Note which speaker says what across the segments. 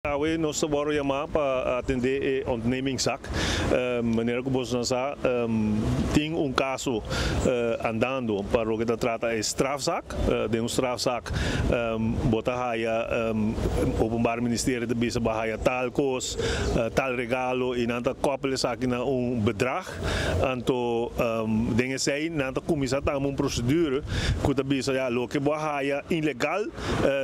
Speaker 1: Awe nos ta wòrdu yamá pa atendé e ontnemingszaak. Manera ku boso nan sa, tin un kaso andando pa loke ta trata e strafzaak. Den un strafzaak bo ta haya, Openbaar Ministerie ta bisa bo a haya tal kos, tal regalo i nan ta kòpel esaki na un bedrag. Anto den esei nan ta kuminsá tamba un prosedure ku ta bisa ya loke bo a haya ilegal,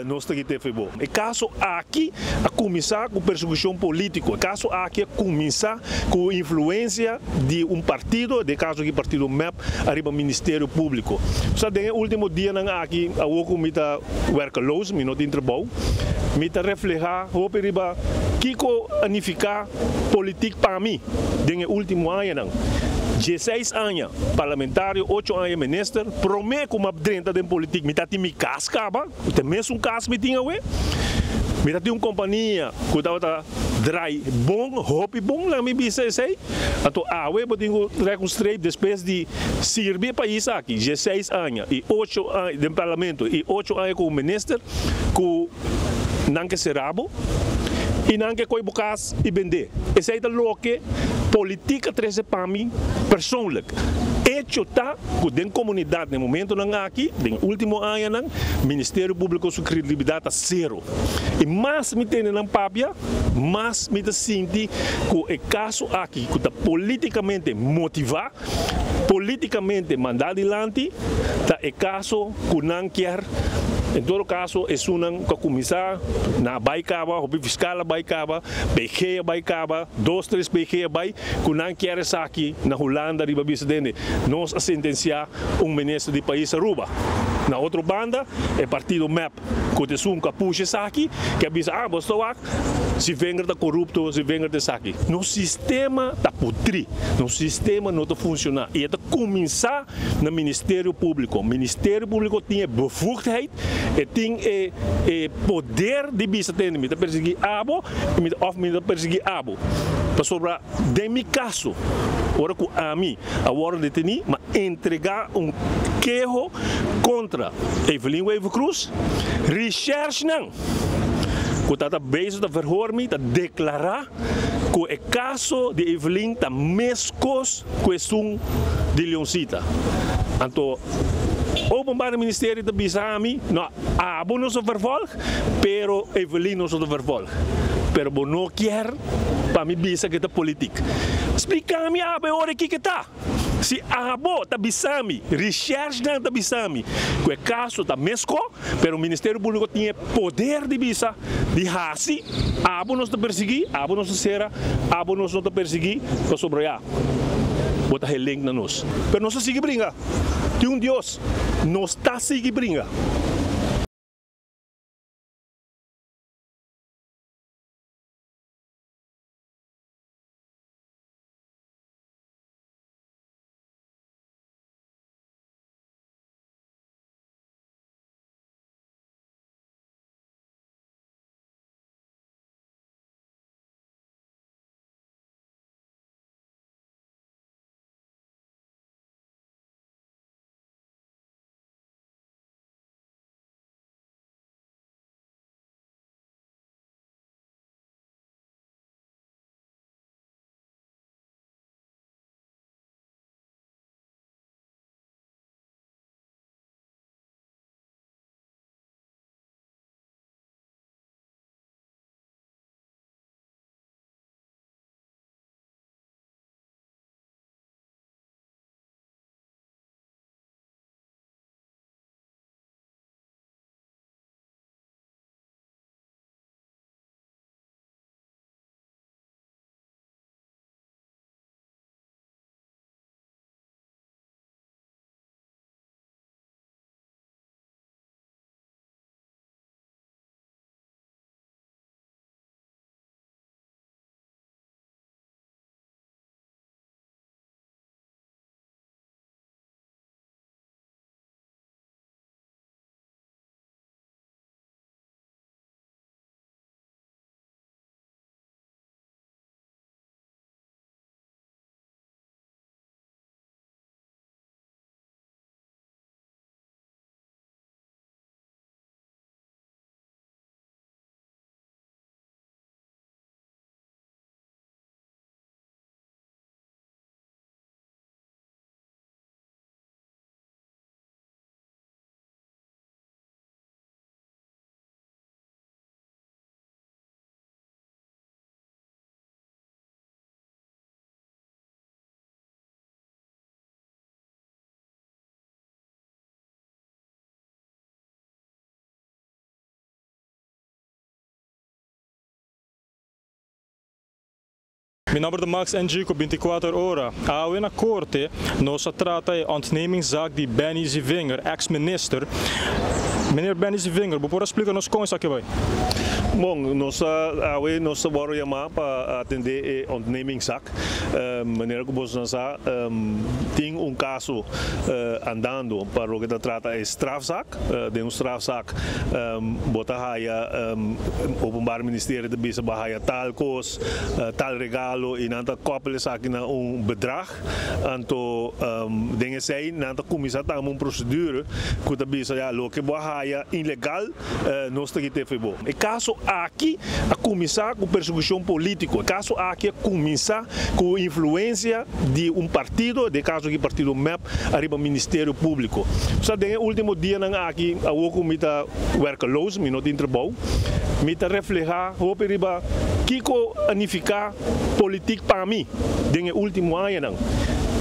Speaker 1: Nos ta kita efe bo. E kaso aki a kuminsá ku persekushon polítiko. E kaso aki a kuminsá ku influensia di un partido, den e kaso aki partido mep, ariba Ministerio Públiko. Sa den e último dianan aki, awor ku mi ta wèrkeloos, mi no tin trabou, mi ta reflehá hopi riba kiko a nifiká politik pa mi den e último añanan. Dieseis aña parlamentario, ocho aña minister, promé ku mi a drenta den politik mi ta tin mi kas kaba, te mesun kas mi tin awe. Mi ta tin un kompania ku tabata drai bon, hopi bon, laga mi bisa esei. Anto awe bo tin ku trek un streep despues di sirbi e pais aki dieseis aña i ocho aña den parlamento i ocho aña komo minister ku nan ke sera bo i nan ke koy bo kas i bendé. Esei ta loke politik a trese pa mi persoonlijk. Echo ta ku den komunidat den momentonan aki, den ultimo añanan, Ministerio Públiko su kredibilidat ta sero. I mas mi tende nan papia, mas mi ta sinti ku e kaso aki ku ta politikamente motivá, politikamente mandá dilanti, ta e kaso ku nan kier. En todo kaso esunnan ku a kuminsá nan a bai kaba, hopi fiskal a bai kaba, PG a bai kaba, dos tres PG a bai, ku nan kier esaki na Hulanda riba bisa dende nos a sentensiá un minister di pais Aruba. Na otro banda e partido mep ku ta esun ku a pusha esaki ke a bisa ah bo sta wak si Wenger ta korupto, si Wenger ta esaki. Nos sistema ta putrí, nos sistema no ta funshoná i e ta kuminsá na Ministerio Públiko. Ministerio Públiko tin e bevoegdheid, e tin e e poder di bisa tende mi ta persiguí abo mi òf mi no ta persiguí abo. Pasobra den mi kaso, ora ku ami a wòrdu detení, mi a entregá un keho kontra Evelyn Wever-Croes. Reshèrshnan ku ta ta bezig ta verhoor mi ta deklará ku e kaso di Evelyn ta meskos ku esun di Leoncita. Anto Openbaar Ministerie ta bisa ami, no, abo nos a vervolg, pero Evelyn nos no ta vervolg. Pero bo no kier pa mi bisa ku e ta politik. Splika mi abo e ora kiko ta. Si abo ta bisa mi, recherchenan ta bisa mi ku e kaso ta mesko, pero Ministerio Públiko tin e poder di bisa, di hasi, abo nos ta persiguí, abo nos ta sera, abo nos no ta persiguí, pasobra ya, bo ta helink na nos. Pero nos ta sigui bringa. Tin un Dios, nos ta sigui bringa.
Speaker 2: Mi nomber ta Max NG cu 24 Ora. Awe na corte nos a trata e ontnemingszaak di Benny Zievinger, ex-minister. Meneer Benny Zievinger, bo por a splica nos con esaki a bay?
Speaker 1: Bon, nos a awe nos a wòrdu yamá pa atendé e ontnemingszaak. Manera ku boso sa, tin un kaso andando pa loke ta trata e strafzaak. Den un strafzaak bo ta haya Openbaar Ministerie ta bisa bo a haya tal kos, tal regalo i nan ta koppel esaki na un bedrag. Anto den esei nan ta kuminsá tamba un prosedure ku ta bisa ya loke bo a haya ilegal nos ta kit'é fo'i bo. E kaso aki a kuminsá ku persekushon polítiko. E kaso aki a kuminsá ku influensia di un partido, den e kaso aki partido mep, ariba Ministerio Públiko. Sa den e último dianan aki, awor ku mi ta werkeloos, mi no tin trabou, mi ta reflehá hopi riba kiko a nifiká politik pa mi den e último añanan.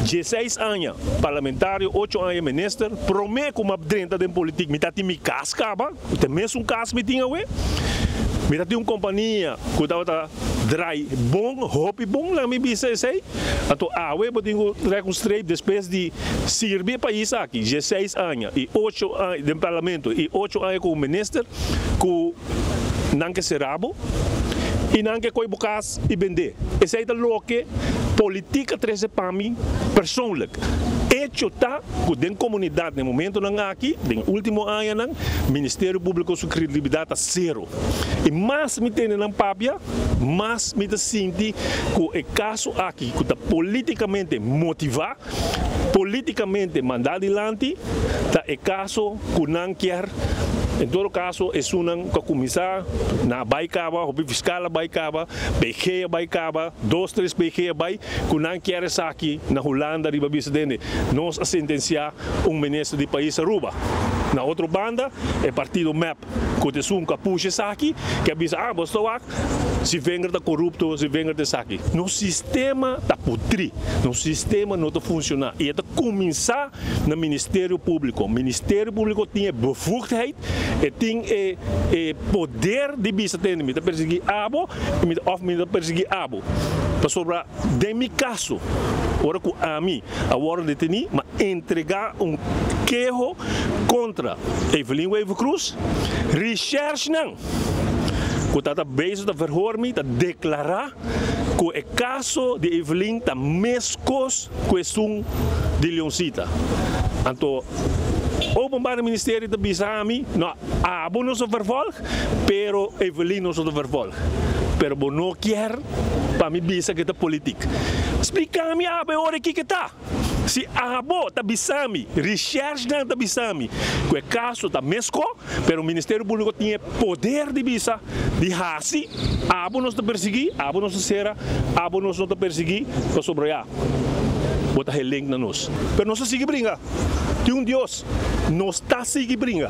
Speaker 1: Dieseis aña parlamentario, ocho aña minister, promé ku mi a drenta den politik mi ta tin mi kas kaba, ta e mesun kas mi tin awe. Mi ta tin un kompania ku tabata drai bon, hopi bon, laga mi bisa esei. Anto awe bo tin ku trek un streep despues di sirbi e pais aki dieseis aña i ocho aña den parlamento i ocho aña komo minister ku nan ke sera bo i nan ke koy bo kas i bendé. Esei ta loke politik a trese pa mi persoonlijk. Echo ta ku den komunidat den momentonan aki, den ultimo añanan, Ministerio Públiko su kredibilidat ta sero. I mas mi tende nan papia, mas mi ta sinti ku e kaso aki ku ta politikamente motivá, politikamente mandá dilanti, ta e kaso ku nan kier. En todo kaso esunnan ku a kuminsá nan a bai kaba, hopi fiskal a bai kaba, PG a bai kaba, dos tres PG a bai, ku nan kier esaki na Hulanda riba bisa dende nos a sentensiá un minister di pais Aruba. Na otro banda e partido mep ku ta esun ku a pusha esaki, ke a bisa ah bo sta wak si Wenger ta korupto, si Wenger ta esaki. Nos sistema ta putrí, nos sistema no ta funshoná i e ta kuminsá na Ministerio Públiko. Ministerio Públiko tin e bevoegdheid, e tin e e poder di bisa tende mi ta persiguí abo i mi òf mi no ta persiguí abo. Pasobra den mi kaso, ora ku ami a wòrdu detení, mi a entregá un keho kontra Evelyn Wever-Croes. Reshèrshnan ku tabata bezig ta verhoor mi ta deklará ku e kaso di Evelyn ta meskos ku esun di Leoncita. Anto Openbaar Ministerie ta bisa ami, no, abo nos a vervolg, pero Evelyn nos no ta vervolg. Pero bo no kier pa mi bisa ku e ta politik. Splika mi abo e ora kiko e ta. Si abo ta bisa mi, recherchenan ta bisa mi ku e kaso ta mesko, pero Ministerio Públiko tin e poder di bisa, di hasi, abo nos ta persiguí, abo nos ta sera, abo nos no ta persiguí, pasobra ya, bo ta helink na nos. Pero nos ta sigui bringa. Tin un Dios. Nos ta sigui bringa.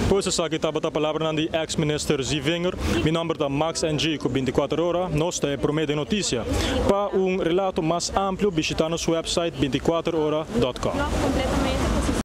Speaker 2: Pues esaki tabata palabranan di ex minister Zievinger. Mi nomber ta Max NG cu 24 Ora. Nos ta e prome den noticia. Pa un relato mas amplio bishita nos website 24 ora dot com.